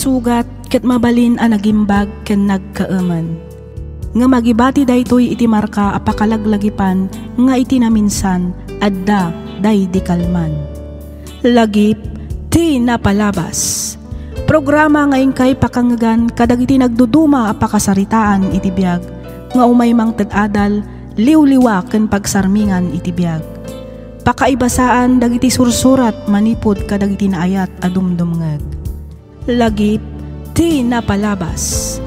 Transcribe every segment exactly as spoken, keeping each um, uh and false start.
Sugat ket mabalin a nagimbag ken nagkaemen. Ngem agibati daytoy iti marka a pakalaglagipan nga iti naminsan adda daydi kalman. Lagip ti napalabas. Programa nga inkay pakangegan kadagiti nagduduma a pakasaritaan iti biag nga umay mangted adal, liwliwa ken pagsarmingan iti biag. Pakaibasaan dagiti sursurat manipud kadagiti naayat a dumdumngeg. Lagip ti napalabas.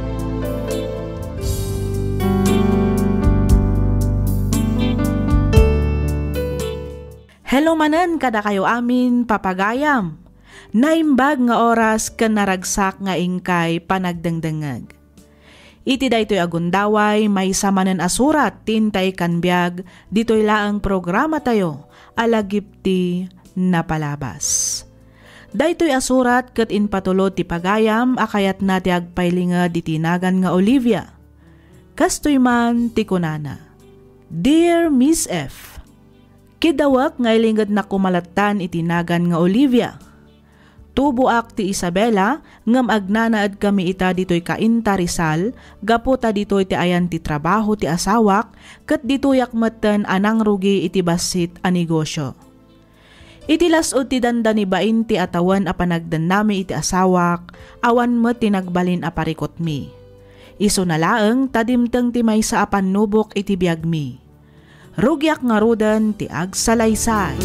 Hello manen kadakayo amin, papagayam. Naimbag nga oras ken naragsak nga inkay panagdengdengngeg. Iti daytoy a gundaway, maysa manen a surat ti intay kan biag ditoy laeng programatayo a Lagip ti Napalabas. Daytoy a surat ket impatulod ti pagayam a kayatna ti agpailinged iti nagan nga Olivia. Kastoy man ti kunana, Dear Miss F, Kiddawek nga ilingednak koma lattan iti nagan nga Olivia. Tuboak ti Isabela, ngem agnanaedkami ita ditoy Cainta, Rizal, gapu ta ditoy ti ayan ti trabaho ti asawak, ket ditoyak metten a nangrugi iti bassit a negosio. Iti las-ud ti dandani bainti a tawen a panagdennami iti asawak, awan met ti nagbalin a parikutmi. Isuna laeng ta dimteng ti maysa a pannubok iti biagmi. Rugiak ngaruden ti agsalaysay.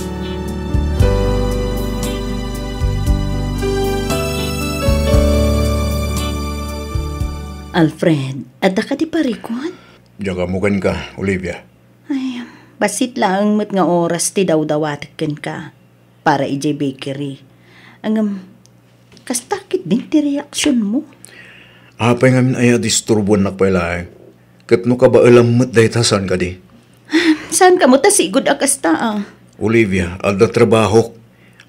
Alfred, adda kadi parikut? Diak ammo kenka, Olivia. Ay, bassit laeng met nga oras ti dawdawatek kenka para idiay bakery. Ngem, kasta ketdin ti reaksionmo? Apay ngamin aya a disturbuennak pay laeng? Ket no kabaelam met dayta, saan kadi? Saan kamo ta sigud a kasta, a? Olivia, adda trabahok.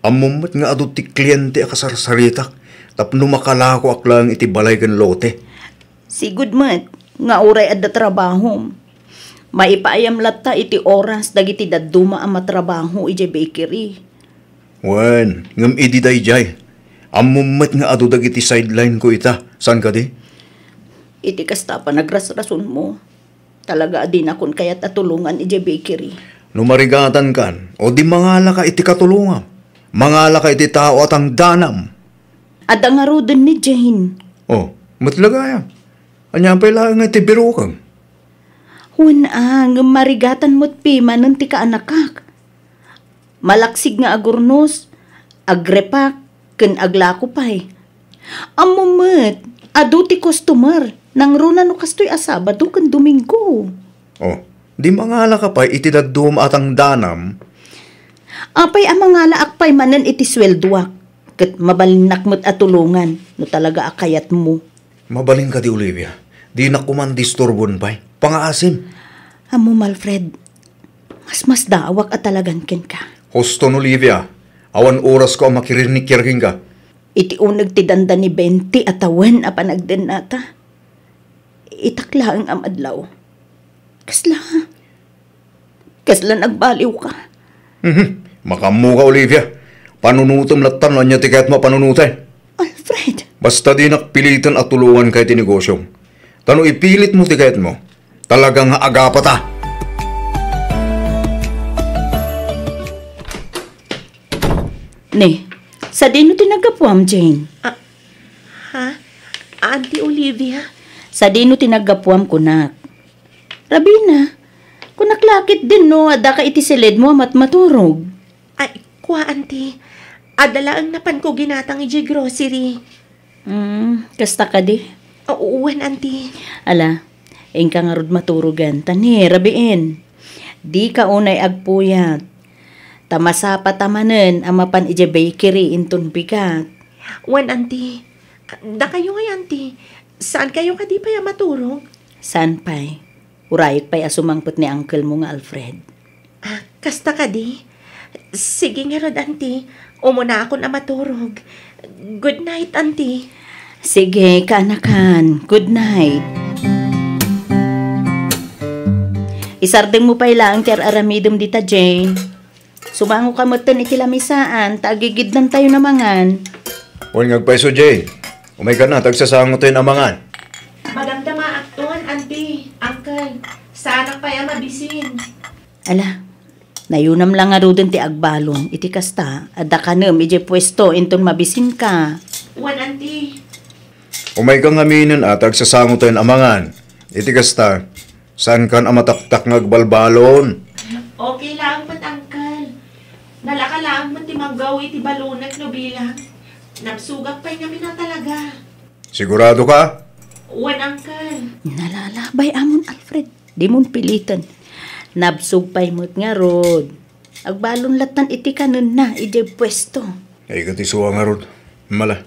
Ammom met nga adu ti kliente a kasarsaritak tapno makalakoak laeng iti balay ken lote. Sigud met nga uray adda trabahom, maipaayam latta iti oras dagiti dadduma a matrabaho idiay bakery. Wen, ngem idi daydiay, ammom met nga adu dagiti sideline ko ita, saan kadi? Iti kasta a panagrasrasonmo, talaga a dinakon kayat a tulongan idiay bakery. No marigatankan, o di mangalaka iti katulongam. Mangalaka iti tao a tangdanam. Adda ngaruden ni Jane. Oh, met la gayam. Ania pay laeng nga iti birokam? Wen a, ngem marigatan met pay manen ti kaanakak. Malaksig nga agurnos, agrepak, ken aglako pay. Ammom met, adu ti customer, nangruna no kastoy a Sabado ken Domingo. Oh, di mangalaka pay iti dadduma a tangdanam? Apay a mangalaak pay manen iti sueldoak, ket mabalinnak met a tulongan no talaga a kayatmo. Mabalin kadi, Olivia? Dinak koma disturboen pay. Pangaasim. Ammom, Alfred, masmasdaawak a talagan kenka. Huston, Olivia. Awan orasko a makirinikiar kenka. Iti uneg ti dandani bainti a tawen a panagdennata, itak laeng a madlaw. Kasla? Kasla nagbaliwka? Mhm. Makaammoka, Olivia. Panunotem latta no ania ti kayatmo a panunoten. Alfred! Basta dinak piliten a tulonganka iti negosiom. Ta no ipilitmo ti kayatmo, talaga nga agapata. Ne, sadino ti naggapuam, Jane? Ah, ha? Auntie Olivia? Sadino ti naggapuam, kunak? Rabina, kunak la ketdin no addaka iti siledmo a matmaturog. Ay, kua, Auntie. Adda laeng napanko ginatang idiay grocery. Hmm, kasta kadi? Wen, Auntie. Ala, inka ngarud maturogan, ta ni, rabiin. Dika unay agpuyat. Ta masapata manen a mapan idiay bakery inton bigat. Wen, Auntie. Dakayo ngay, Auntie. Saan kayo kadi pay a maturog? Saan pay? Urayek pay a sumangpet ni uncle mo nga Alfred. Ah, kasta kadi? Sige ngarud, Auntie. Umunaakon a maturog. Good night, Auntie. Sige, kaanakan. Good night. Isardengmo pay laeng ti ar-aramidem dita, Jane. Sumangoka metten iti lamisaan, ta agigidnantayo a mangan. Wen nga agpayso, Jane. Umayka na, ta agsasangotayon a mangan. Madamdamaakton, auntie, uncle. Saanak pay a mabisin. Ala, nayunam la ngaruden ti agbalon. Iti kasta, adda kanem idiay puesto inton mabisinka. Wen, auntie. Umayka ngaminen a, ta agsasangotayon a mangan. Iti kasta, saankan a mataktak nga agbalbalon. Okay laeng met, uncle. Nalaka laeng met ti manggaw iti balonek no bilang. Nabsogak pay ngamin a talaga. Sigurado ka? Wen, uncle. Nalalabay amon, Alfred. Dimon piliten. Nabsog pay met ngarud. Agbalon lattan iti kanenna idiay puesto. Ay, ket isu a ngarud. Mala.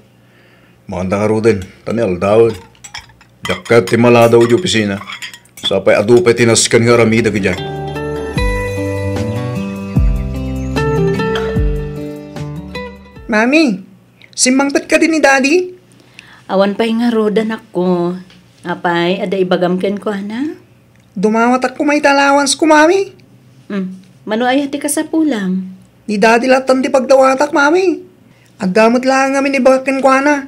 Makanta ngaruden, ta ni aldawen. Diak kayat ti maladaw idiay opisina. Sapay adu pay ti nasken nga aramidek idiay. Mami, simmangpet kadi ni Daddy? Awan pay ngarud, anakko. Apay, adda ibagam kenkuana? Dumawatak koma iti allowance ko, Mami. Hmm. Mano aya ti kasapulam? Ni Daddy lattan ti pagdawatak, Mami. Adda met laeng ngamin ibagak kenkuana.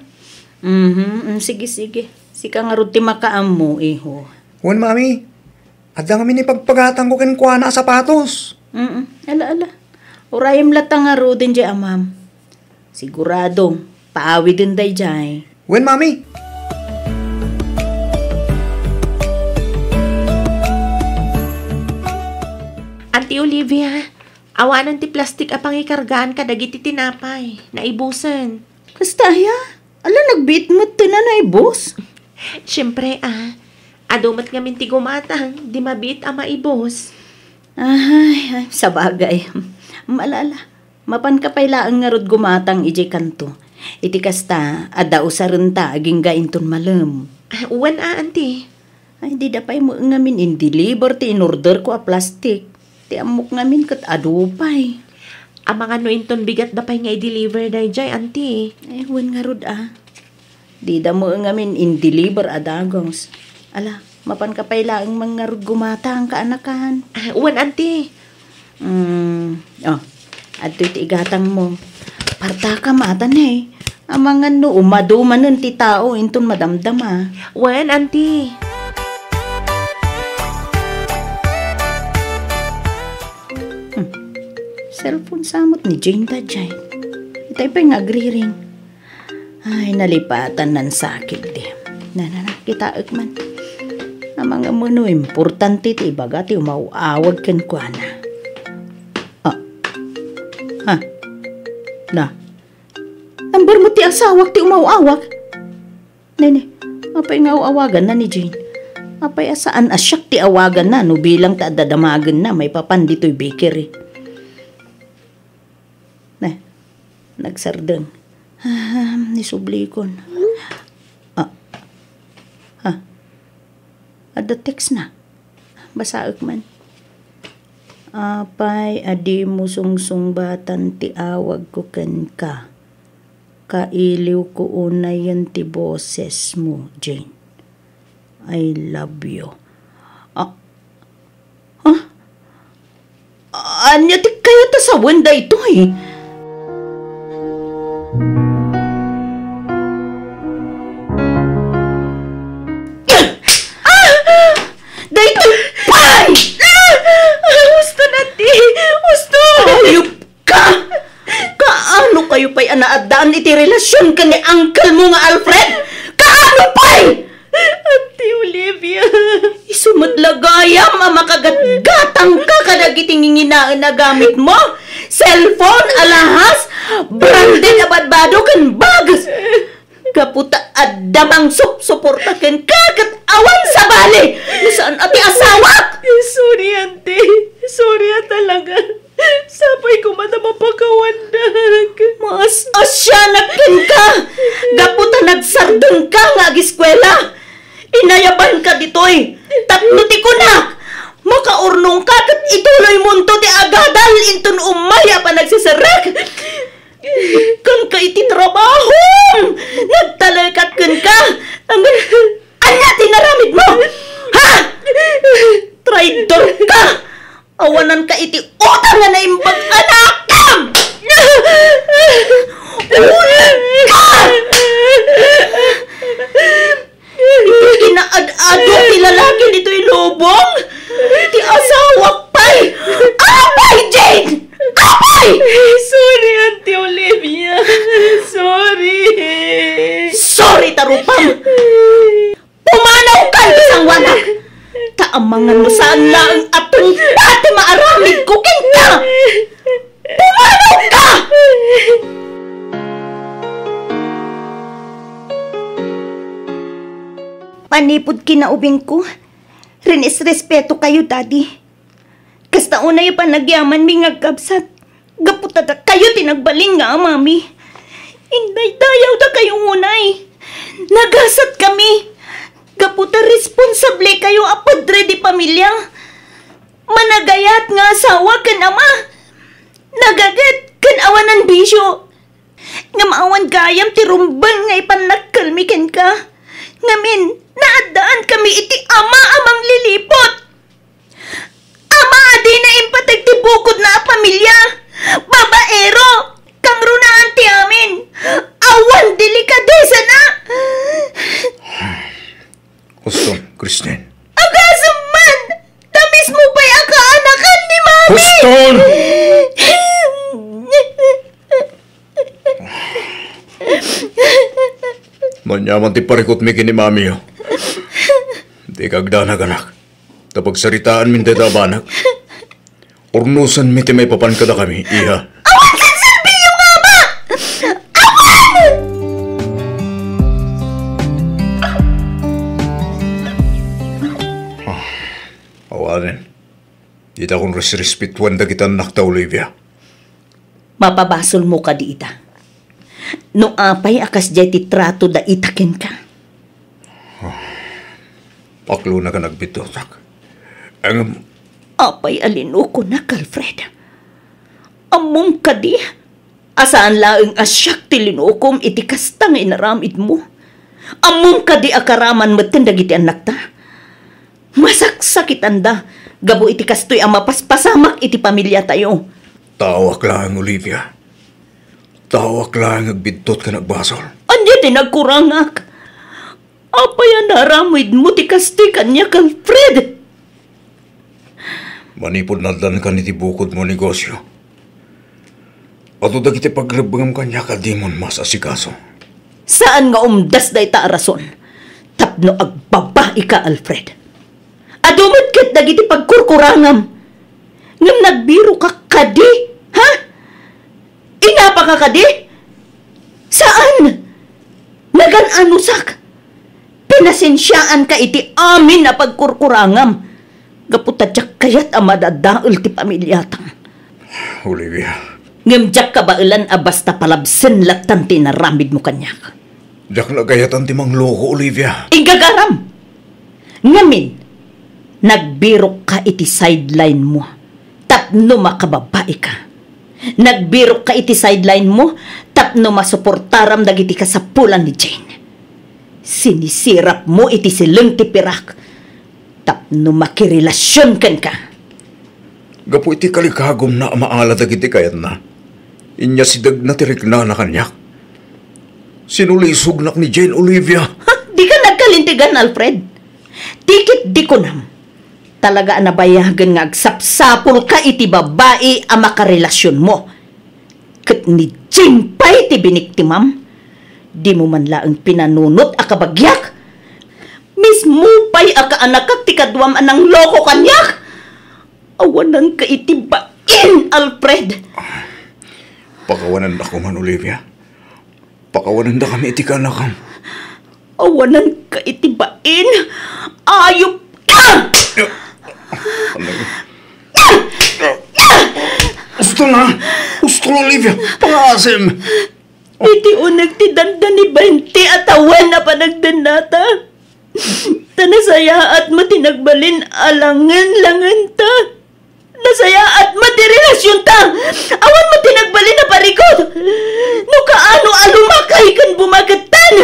Mhm, mm, sige, sige. Sika ngarud ti makaammo, iho. Wen, Mami. Adda ngamin ipagpagatangko kenkuana a sapatos. Mm, ala, ala. Urayem latta ngaruden diay amam. Sigurado, paawiden daydiay. Wen, Mami. Auntie Olivia, awanen ti plastik a pangikargaan kadagiti tinapay. Naibusen. Kasta aya? Ala, nagbiit met ti nanaibus? Siempre, a. Adu met ngamin ti gumatang, di mabiit a maibus. Ay, ay, sabagay. Ala, ala. Mapanka pay laeng ngarud gumatang idiay kanto. Iti kasta, adda usarenta agingga inton malem. Ah, wen a, auntie. Ay, dida pay met ngamin in-deliver ti in-orderko a plastik. Ti ammok ngamin ket adu pay. Amangan no inton bigatda pay nga i-deliver daydiay, auntie. Ay, wen ngarud a. Dida met ngamin in-deliver a dagus. Ala, mapanka pay laeng man ngarud gumatang, kaanakan. Ah, wen, auntie. Mm, oh, adtoy ti igatangmo. Partaka matan, eh. Amangan no umadu manen ti tao inton madamdama. Wen, auntie. Hmm. Cellphone sa met ni Jane daydiay. Itay pay nga agriring. Ay, nalipatan nan sakit di. Na, na, na, kitaek man. Amangan no importante ti ibaga ti umaw-awag kenkuana. Ah. Ha? Na. Number met ti asawak ti umaw-awag? Nene, apay nga aw-awaganna ni Jane? Apay a saan a siak ti awaganna no bilang ta adda damagenna maipapan ditoy bakery? Ne, nagsardeng. Ah, ni sublikon. Ah. Ha? Adda text na. Basaek man. Apay a dimo sungsungbatan ti awagko kenka? Kailiwko unayen ti bosesmo, Jane. I love you. Ah, ah? Ania ti kayat a sawen daytoy? Ah! Daytoy pay! Ah! Husto na ti! Husto! Ayup ka! Kaano kayo pay a naaddaan iti relasyon ken ni uncle mo nga Alfred? Kaano pay? Auntie Olivia. Isu met la gayam a makagatgatangka kadagiti nginginaen a gamitmo? Cellphone, alahas, branded a badbado ken bags. Gapu ta adda mangsupsuporta kenka ket awan sabali no saan a ti asawak. Sorry, auntie. Sorry a talaga. Sapay koma ta mapakawandak. Maas-asianak kenka gapu ta nagsardengka nga ageskuela. Inayabanka ditoy tapno ti kunak, makaurnongka ket ituloymonto ti agadal inton umay a panagseserrek. Ikkanka iti trabahom! Nagtalekak kenka! Ang, ania ti naramidmo? Ha? Traidor ka! Awananka iti utang nga naimbag a nakam! Ulit ka! tarupam. Pumanawka iti sanguanak! Ta amangan no saan laeng a tungpa ti maaramidko kenka! Pumanawka! Manipud kinaubingko, rinisrespetokayo, Daddy. Kasta unay a panagyamanmi nga agkabsat, gapu ta dakayo ti nagbalin nga amami. Indaydayawdakayo unay. Nagasatkami, gapu ta responsablekayo a padre de pamilia. Managayat nga asawa ken ama. Nagaget ken awanan bisio. Ngem awan gayam ti rumbeng nga ipannakkelmi kenka. Ngamin, naaddankami iti ama a mangliliput. Ama a dina impateg ti bukodna a pamilia. Babaero, kangrunaan ti amin. Awan delikadesana. Huston, Christine. Agasem man! Ta mismo pay a kaanakan ni Mami! Huston! Ania man ti parikutmi ken ni Mami, o? Dika agdanag, anak. Ta pagsaritaanmin dayta a banag. Urnosenmi ti maipapan kadakami, iha. Awan senserbio nga ama! Awan! Ah, awanen. Ditakon resrespetuan dagiti annakta, Olivia. Mapabasolmo kadi ita. No apay a kasdiay ti trato da ita kenka? Paklonak a nagbiddutak. Ngem apay a linukonak, Alfred? Ammom kadi a saan laeng a siak ti linukom iti kasta nga inaramidmo? Ammom kadi a karaman metten dagiti annakta? Masaksakitanda gapu iti kastoy a mapaspasamak iti pamiliatayo. Taoak laeng, Olivia. Taoak laeng agbiddut ken agbasol. Ania ti nagkurangak? Apay a naaramidmo ti kastoy kaniak, Alfred? Manipud naaddankan iti bukodmo a negosio, adu dagiti pagrebbengem kaniak a dimon maasikaso. Saan nga umdas dayta a rason tapno agbabaika, Alfred. Adu met ket dagiti pagkurkurangam. Ngem nagbiroka kadi, ha? Inapaka kadi? Saan! Nagan-anusak! Pinasensiaanka iti amin a pagkurkurangam. Gapu ta diak kayat a madadael ti pamiliata. Olivia. Ngem diak kabaelan a basta palabsen lattan ti inaramidmo kaniak. Diak nagayatan ti mangloko, Olivia. Inggagaram! Ngamin, nagbirokka iti sideline mo tapno makababaika. Nagbirokka iti sideline mo tapno masuportaram dagiti kasapulan ni Jane. Sinisirap mo iti sileng ti pirak tapno makirelasion kenka. Gapu iti kalikagumna a maala dagiti kayatna, inyasidegna ti riknana kaniak. Sinulisognak ni Jane, Olivia. Ha? Dika nagkalintegan, Alfred. Ti ket di kunam, talaga a nabayagen nga agsapsapulka iti babai a makarelasionmo. Ket ni Jane pay ti biniktimam. Dimo man laeng pinanunot a kabagiak. Mismo pay a kaanakak ti kaduam a nangloko kaniak. Awananka iti bain, Alfred! Pakawanannak man, Olivia. Pakawanandakami iti kaanakam. Awananka iti bain! Ayupka! Ano? Usto na! Usto, Olivia! Pangasim! Iti uneg ti danda ni bainte a tawen a panagdannata. Ta nasayaat mo ti nagbalin a langen-langenta. Nasayaat mo ti relasionta. Awan mo ti nagbalin a parikut. No kaano a lumakay ken bumagettan.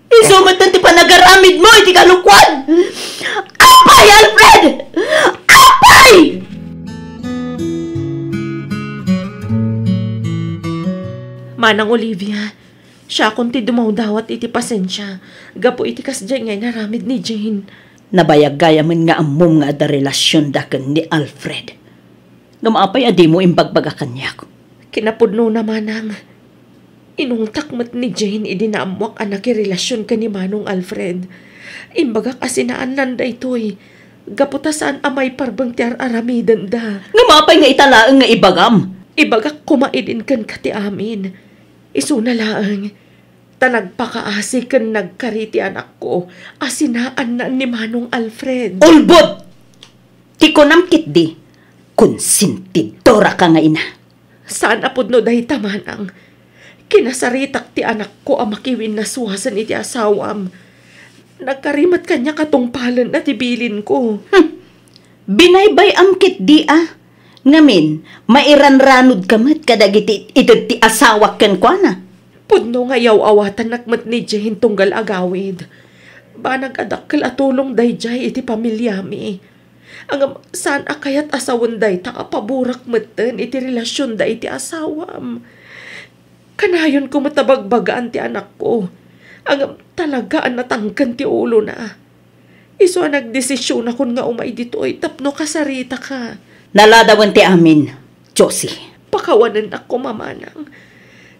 Isu met ti panagaramid mo iti kalokoan. Apay, Alfred! Apay! Manang Olivia, siakon ti dumawdawat iti pasensia gapu iti kasdiay nga inaramid ni Jane. Nabayag gayamen nga ammom nga adda relasionda ken ni Alfred. Ngem apay a dimo imbagbaga kaniak? Kinapudnona, manang. Inungtak met ni Jane idi naammoak a nakirelasion ken ni Manong Alfred. Imbagak a sinaannan daytoy, gapu ta saan a maiparbeng ti ar-aramidenda. Ngem apay nga ita laeng nga ibagam? Ibagak koma idin kenka ti amin. Isuna laeng, ta nagpakaasi ken nagkari ti anakko a sinaannan ni Manong Alfred. Ulbod! Ti kunam ketdi, konsentidoraka nga ina. Saan a pudno dayta, manang. Kinasaritak ti anakko a makiwinnaswasen iti asawam. Nagkari met kaniak a tungpalenna ti bilinko. Hmm. Binaybay-am ketdi a. Ngamin, mairanranodka met kadagiti ited ti asawak kenkuana. Pudno nga iyaw-awatannak met ni Jane tunggal agawid. Banag a dakkel a tulong daydiay iti pamiliami. Ngem saan a kayat a sawen dayta a paburak metten iti relasionda iti asawam. Kanayonko met a bagbagaan ti anakko. Ngem talaga a natangken ti ulona. Isu a nagdesisionakon nga umay ditoy tapno kasaritaka. Naladawen ti amin, Josie. Pakawanennak koma, manang.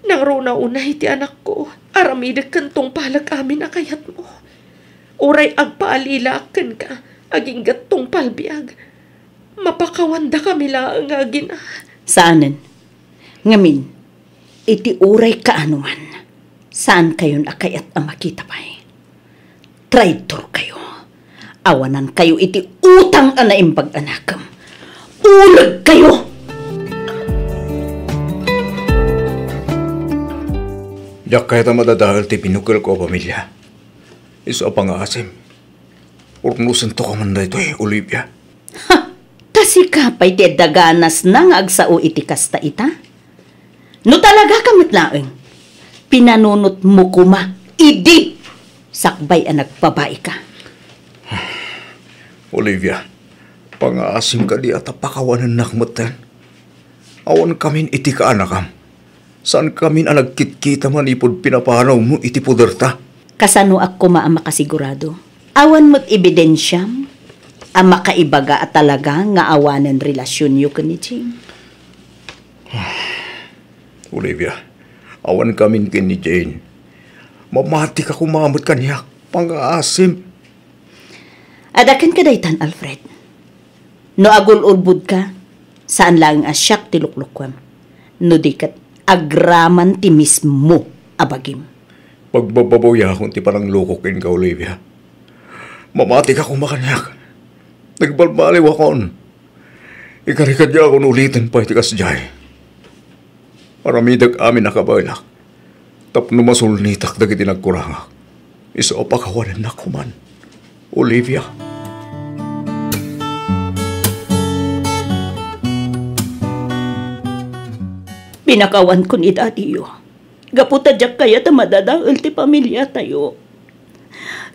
Nangruna unay ti anakko. Aramidek ken tungpalek amin a kayatmo. Uray agpaalilaak kenka, agingga tungpal biag. Mapakawandakami laeng nga agina. Saanen. Ngamin, iti uray kaano man, saankayon a kayat a makita pay. Traitorkayo. Awanankayo iti utang a naimbag a nakem. Ulegkayo! Diak kayat a madadael ti binukelko a pamilia. Isu a pangaasim. Urnosento ka man daytoy, Olivia. Ha! Ta sika pay ti adda ganasna nga agsao iti kasta ita? No talagaka met laeng, pinanunotmo koma idi sakbay a nagbabaika. Olivia, pangaasim kadi a ta pakawanennak metten. Awan kamin iti kaanakam. Saan kamin a nagkitkita manipud pinapanawmo iti poderta. Kasanoak koma a makasigurado? Awan met ebidensiam a makaibaga a talaga nga awanen relasionyo ken ni Jane? Olivia, awan kamin ken ni Jane. Mamatika koma met kaniak, pangaasim. Adda kenka daytan, Alfred. No agul-ulbodka, saan laeng a siak ti luklukuem. No di ket, agraman ti mismo a bagim. Pagbababawiakon ti panangloko kenka, Olivia. Mamatika koma kaniak. Nagbalbaliwakon. Ikarikadiakon uliten pay ti kasdiay. Aramidek amin a kabaelak tapno masulnitak dagiti nagkurangak. Isu a pakawanennak koman, Olivia. Pinakawanko ni Daddy-yo gapu ta diak kayat a madadael ti pamiliatayo.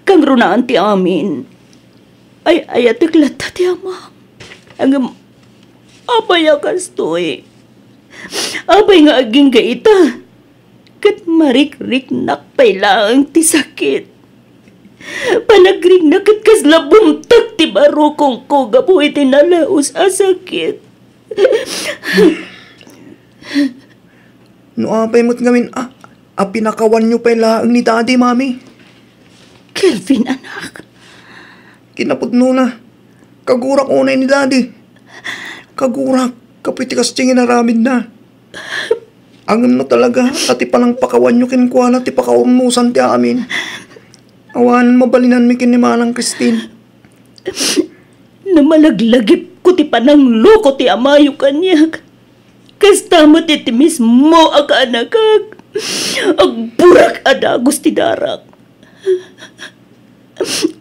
Kangrunaan ti amin, ay-ayatek latta ti amam. Ngem apay a kastoy? Apay nga agingga ita ket marikriknak pay laeng ti sakit? Panagrikna ket kasla bumtag ti barukongko gapu iti nalaus a sakit. No apay met ngamin a, a pinakawanyo pay laeng ni Daddy, Mami? Kelvin, anak. Kinapudnona, kagurak unay ni Daddy. Kagurak, gapu iti kasdi nga inaramidna. Ngem no talaga a ti panangpakawanyo kenkuana ti pakaurnosan ti amin, awan mabalinanmi ken ni Manang Christine. No malaglagipko ti panangloko ti amayo kaniak, kasta met iti mismo a kaanakak, agburak a dagus ti darak.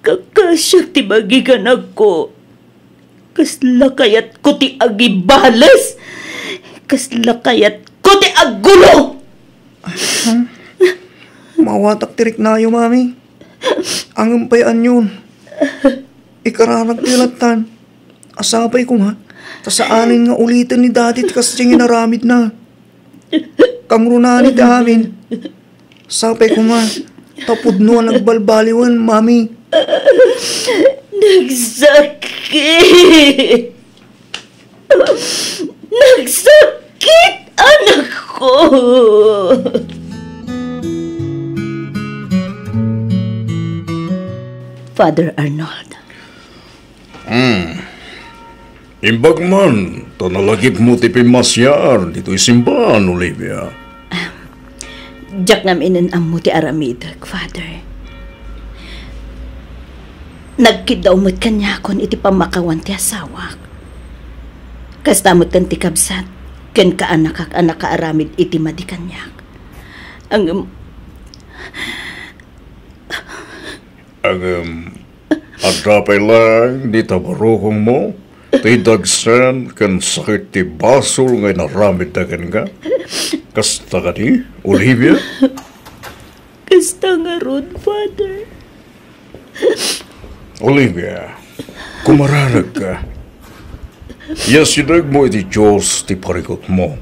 Kakasiak ti magiganagko. Kasla kayatko ti agibales. Kasla kayatko ti aggulo. Mawatak ti riknayo, Mami. Ngem pay anian. Ikararagtoy lattan. Sapay koma, ta saanen nga uliten ni Daddy ti kasdi nga inaramidna. Kangrunaan iti amin. Sapay koma, ta pudno a nagbalbaliwen, Mami. Nagsakit! Nagsakit, anakko! Father Arnold. Hmm. Imbag man, ta nalagipmo ti pimmasiar ditoy simbaan, Olivia. Diak ngamin ammo ti aramidek, Father. Nagkiddaw met kaniakon iti pammakawan ti asawak. Kasta met ken ti kabsat ken kaanakak a nakaaramid iti madi kaniak. Ngem, Ngem, adda pay laeng dita barukongmo ti dagsen ken sakit ti basol nga inaramidda kenka? Kasta kadi, Olivia? Kasta ngarud, Father. Olivia, kumararegka. Yasidegmo iti Dios ti parikutmo.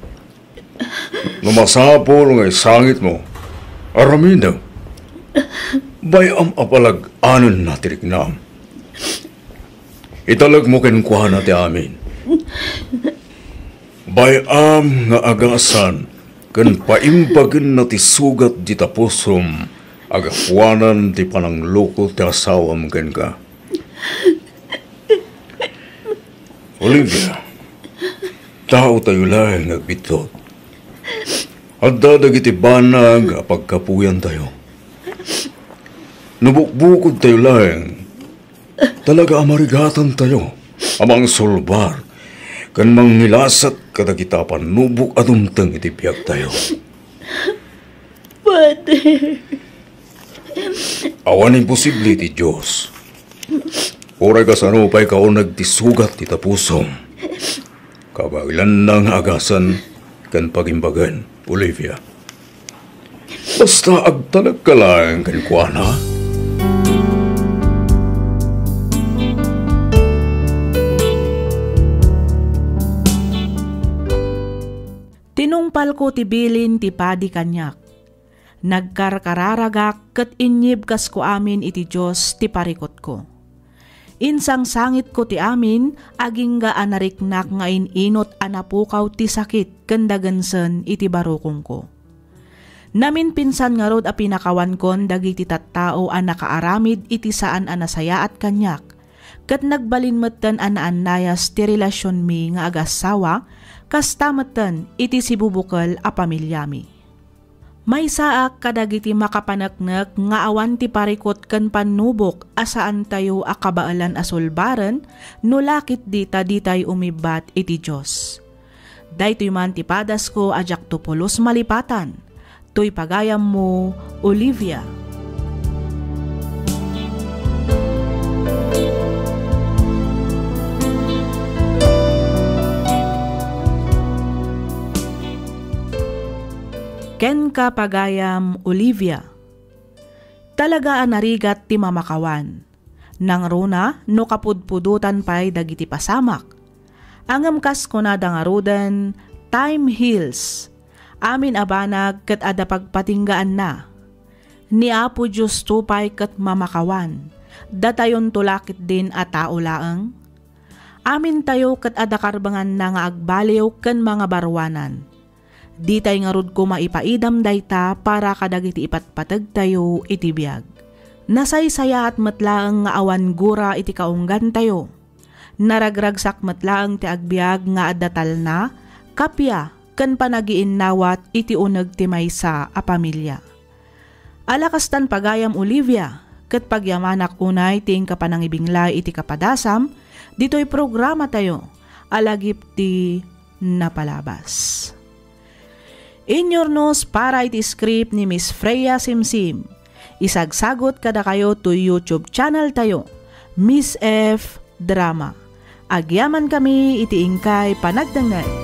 No masapul nga isangitmo, aramidem. Bay-am a palag-anenna ti riknam. Italekmo kenkuana ti amin. Bay-am nga agasan ken paimbagenna ti sugat dita pusom a gapuanan ti panangloko ti asawam kenka. Olivia, taotayo laeng nga agbiddut. Adda dagiti banag a paggapuyantayo. No bukbukodtayo laeng, talaga a marigatantayo a mangsulbar ken mangngilasak kadagita a pannubok a dumteng iti biagtayo. Father. Awan imposible iti Dios. Uray kasano pay kauneg ti sugat ti tapusom. Kabaelanna nga agasan ken pagimbagen, Olivia. Basta agtalekka laeng kenkuana. Tinungpalko ti bilin ti padi kaniak. Nagkarkararagak ket inyibkasko amin iti Dios ti parikutko. Insangsangitko ti amin, agingga a nariknak nga in-inut a napukaw ti sakit ken dagensen iti barukongko. Naminpinsan ngarud a pinakawankon dagiti tattao a nakaaramid iti saan a nasayaat kaniak, ket nagbalin metten a naannayas ti relasionmi nga agassawa, kasta metten iti sibubukel a pamiliami. Maysaak kadagiti makapaneknek nga awan ti parikut ken pannubok a saantayo a kabaelan a sulbaren no lakitdi ta ditay umibbat iti Dios. Daytoy man ti padasko a diakto pulos malipatan. Toy pagayammo, Olivia. Kenka, pagayam, Olivia. Talaga a narigat ti mamakawan. Nangruna no kapudpudotan pay dagiti pasamak. Ngem kas kunada ngaruden, time heals. Amin a banag ket adda pagpatinggaanna. Ni Apo Diosto pay ket mamakawan. Datayonto la ketdin a tao laeng. Amintayo ket adda karbenganna nga agbaliw ken mangabaruanan. Ditay ngarud koma ipaidam dayta para kadagiti ipatpategtayo iti biag. Nasaysayaat met laeng nga awan gura iti kaunggantayo. Naragragsak met laeng ti agbiag nga adda talna, kappia, ken panagiinnawat iti uneg ti maysa a pamilia. Ala kastan, pagayam Olivia, ket pagyamanak unay ti inka panangibinglay iti kapadasam ditoy programatayo a lagip ti napalabas. Inyurnos para iti script ni Miss Freya Simsim. Isagsagut kadakayo toy YouTube channel tayo, Miss F Drama. Agyamankami iti inkay panagdengngeg.